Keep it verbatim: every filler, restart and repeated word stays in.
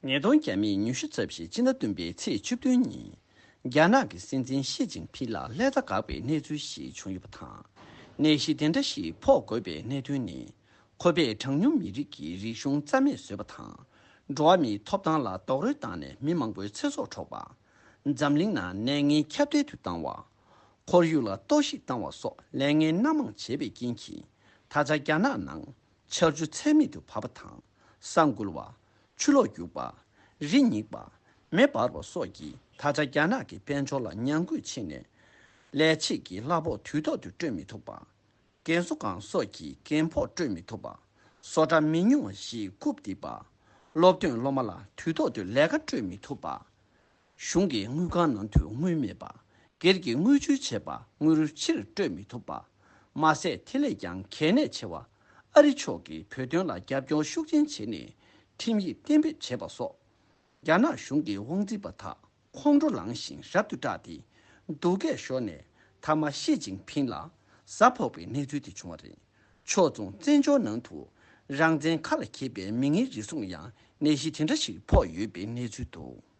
ཉིས་སྟོང་བརྒྱ་མེད་ཉི་ཤུ་རྩ་བཞི་སྤྱི་ཟླ་བདུན་པའི་ཚེས་བཅུ་བདུན་ཉིན། རྒྱ་ནག་གི་སྲིད་འཛིན་ཞི་ཅིན་ཕིན་ལ་ཀླད་རྩ་འགག་པའི་གནས་ཚུལ་ཞིག་བྱུང་ཡོད་པ་དང་། ནད་གཞི་དེ་འདྲ་ཞིག་ཕོག་དགོས་པའི་གནད་དོན་ནི། ཁོ་པས་གྲངས་ཉུང་མི་རིགས་ཀྱི་རིག་གཞུང་རྩ་མེད་བཟོས་པ་དང་། འགྲོ་བ་མིའི་ཐོབ་ཐང་ལ་རྡོག་རོལ་བཏང་ནས་མི་མང་པོའི་ཚེ་སྲོག་འཕྲོག་པ། འཛམ་གླིང་ནང་ནད་ངན་ཁྱབ་གདལ་དུ་བཏང་བ། ཁོར་ཡུག་ལ་གཏོར་བཤིག་བཏང་བ་སོགས་ལས་ངན་སྣ་མང་བྱས་པའི་རྐྱེན་གྱིས། ད་ཆ་རྒྱ་ནག་ནང་ཆར་ཆུ་ཚད་མེད་དུ་བབས་པ་དང་། ས་འགུལ་བ། ཆུ་ལོག་རྒྱུག་པ། རི་རྙིག་པ། མེ་འབར་བ་སོགས་ཀྱིས་ད་ཆ་རྒྱ་ནག་གི་དཔལ་འབྱོར་ལ་ཉམས་རྒུད་ཕྱིན་ནས། ལས་བྱེད་ཀྱི་གླ་ཕོགས་དུས་ཐོག་ཏུ་སྤྲོད་མི་ཐུབ་པ། རྒན་གསོ་ཁང་སོགས་ཀྱིས་རྒན་ཕོགས་སྤྲོད་མི་ཐུབ་པ། བཟོ་གྲྭ་མི་ཉུང་བ་ཞིག་རྐུབ་རྡིབ་པ། སློབ་ཐོན་སློབ་མ་ལ་དུས་ཐོག་ཏུ་ལས་ཀ་སྤྲོད་མི་ཐུབ་པ། གཞུང་གི་དངུལ་ཁང་ནང་དུ་དངུལ་མེད་པ། སྒེར་གྱི་དངུལ་བཅོལ་བྱས་པ་དངུལ་ཕྱིར་སྤྲོད་མི་ཐུབ་པ། མ་ཟད་དེ་ལས་ཀྱང་གལ་གནད་ཆེ་བ། ཨ་རི་ཕྱོགས་ཀྱིས་བོད་དོན་ལ་རྒྱབ་སྐྱོར་ཤུགས་ཆེན་བྱས་ནས་ཁྲིམས་ཡིག་གཏན་འབེབས་བྱས་པ་སོགས། རྒྱ་ནག་གཞུང་གི་དབང་འཛིན་པ་དག་ཁོང་ཁྲོ་ལངས་ཤིང་རབ་ཏུ་སྐྲག་སྟེ། སྡུག་སྐད་ཤོར་ནས་མཐའ་མ་ཞི་ཅིན་ཕིན་ལ་གཟའ་ཕོག་པའི་གནས་ཚུལ་དེ་བྱུང་བ་རེད། ཕྱོགས་མཚུངས་བཙན་བྱོལ་ནང་དུ་རང་བཙན་ཁ་ལ་འཁྱེར་པའི་མི་ངན་རེ་ཟུང་ཡང་ནད་གཞི་དེ་འདྲ་ཞིག་ཕོག་ཡོད་པའི་གནས་ཚུལ་འདུག།